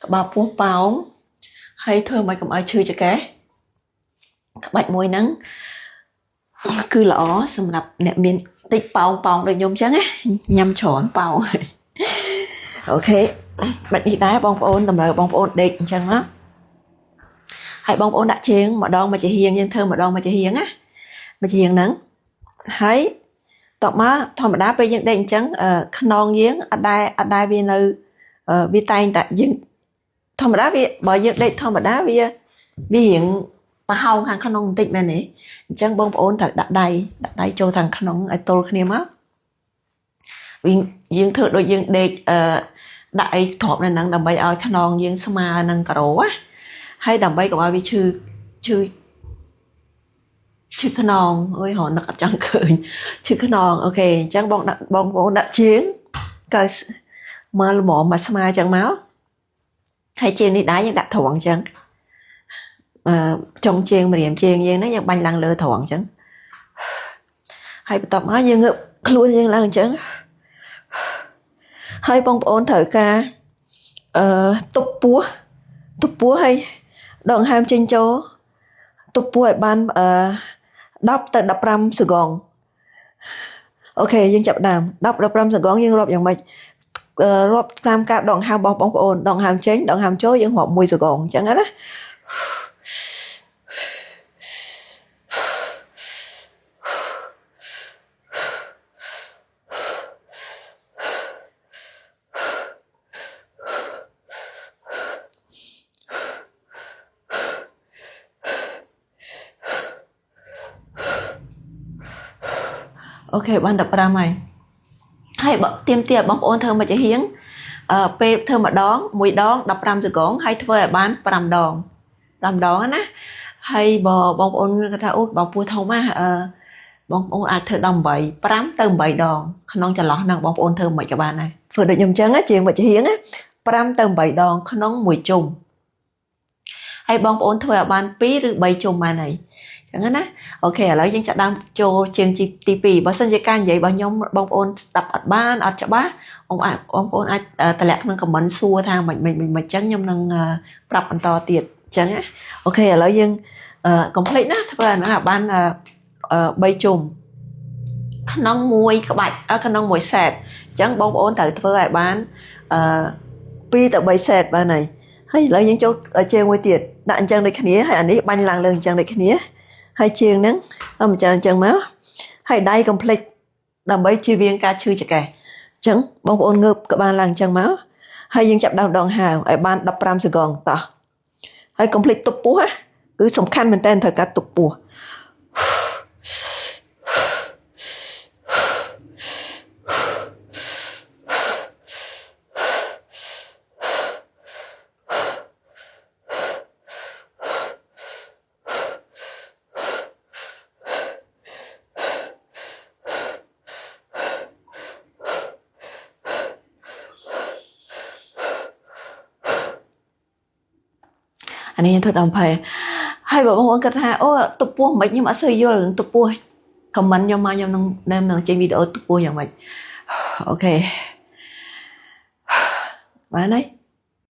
ក្បាលពោះប៉ោងហើយធ្វើឲ្យកុំឲ្យឈឺចង្កេះក្បាច់មួយហ្នឹងគឺល្អសម្រាប់អ្នកមានតិចប៉ោងប៉ោងដូចខ្ញុំអញ្ចឹងណាញ៉ាំច្រើនប៉ោង OK បាច់នេះដែរបងប្អូនតម្រូវបងប្អូនដេកអញ្ចឹងណាហើយបងប្អូនដាក់ជើងម្ដងមួយចំហៀងយើងធ្វើម្ដងមួយចំហៀងណាមួយចំហៀងហ្នឹងហើយតបមកធម្មតាពេលយើងដេកអញ្ចឹងខ្នងយើងអត់ដែរវានៅវាតែងតែយើងធម្មតាវាបើយើងដេកធម្មតាវារៀងប្រហោងខាងក្នុងបន្តិចមែនទេអញ្ចឹងបងប្អូនត្រូវដាក់ដៃចូលខាងក្នុងឲ្យទល់គ្នាមកវិញយើងធ្វើដូចយើងដេកដាក់អីទ្រាប់នៅហ្នឹងដើម្បីឲ្យខ្នងយើងស្មើនឹងការ៉ូណាហើយដើម្បីកុំឲ្យវាឈឺឈឺឈឺខ្នងអើយរនឹកអត់ចង់ឃើញឈឺខ្នង OK អញ្ចឹងបងដាក់បងប្អូនដាក់ជើងកៅមកល្មមមកស្មើអញ្ចឹងមកហើយជើងនេះដែរយើងដាក់ត្រង់អញ្ចឹងចុងជើងម្រាមជើងយើងហ្នឹងយើងបាញ់ឡើងលើត្រង់អញ្ចឹងហើយបន្ទាប់មកយើងងើបខ្លួនយើងឡើងអញ្ចឹងហើយបងប្អូនត្រូវការទប់ពោះទប់ពោះហើយដកដង្ហើមចេញចូលទប់ពោះឲ្យបាន10ទៅ15 seconde OK យើងចាប់ដើម10 15 seconde យើងរាប់យ៉ាងម៉េចរាប់តាមការដកដង្ហើមរបស់បងប្អូនដកដង្ហើមចេញដកដង្ហើមចូលយើងរាប់1 seconde អញ្ចឹងណា OK បាន15ហើយហើយបើទៀមទាបងប្អូនធ្វើមកជាហៀងពេលធ្វើម្ដងមួយដង15 seconde ហើយធ្វើឲ្យបាន5ដង5ដងណាហើយបើបងប្អូនគាត់ថាអូបងពោះធំណាបងប្អូនអាចធ្វើដល់8 5ទៅ8ដងក្នុងចន្លោះហ្នឹងបងប្អូនធ្វើមិនក៏បានដែរធ្វើដូចខ្ញុំអញ្ចឹងជាងមកជាហៀងណា5ទៅ8ដងក្នុងមួយជុំហើយបងប្អូនធ្វើឲ្យបាន2ឬ3ជុំបានហើយចឹងណា OK ឥឡូវយើងចាប់ដើមចូលជើងទី2បើសិនជាការនិយាយរបស់ខ្ញុំបងប្អូនស្ដាប់អត់បានអត់ច្បាស់បងប្អូនអាចតម្លាក់ក្នុង comment សួរថាមិនមិនមិនចឹងខ្ញុំនឹងប្រាប់បន្តទៀតចឹងណា OK ឥឡូវយើង complete ណាធ្វើអាហ្នឹងឲ្យបាន3ជុំក្នុងមួយក្បាច់ក្នុងមួយ set អញ្ចឹងបងប្អូនត្រូវធ្វើឲ្យបាន2ទៅ3 set បានហើយហើយឥឡូវយើងចូលជើងមួយទៀតដាក់អញ្ចឹងដូចគ្នាហើយអានេះបាញ់ឡើងលើអញ្ចឹងដូចគ្នាហើយជើងហ្នឹងអញ្ចឹងអញ្ចឹងមកហើយដៃ complete ដើម្បីជៀសវាងការឈឺចង្កេះអញ្ចឹងបងប្អូនងើបក្បាលឡើងអញ្ចឹងមកហើយយើងចាប់ដើមដងហើមឲ្យបាន15 seconde តោះហើយ complete ទប់ពោះណាគឺសំខាន់មែនតើត្រូវការទប់ពោះអានេះខ្ញុំធ្វើដល់20ហើយបើបងប្អូនគិតថាអូទប់ពោះមិនខ្ញុំអត់សូវយល់រឿងទប់ពោះ comment ខ្ញុំមកខ្ញុំនឹងចេញវីដេអូទប់ពោះយ៉ាងម៉េច OK បានហើយ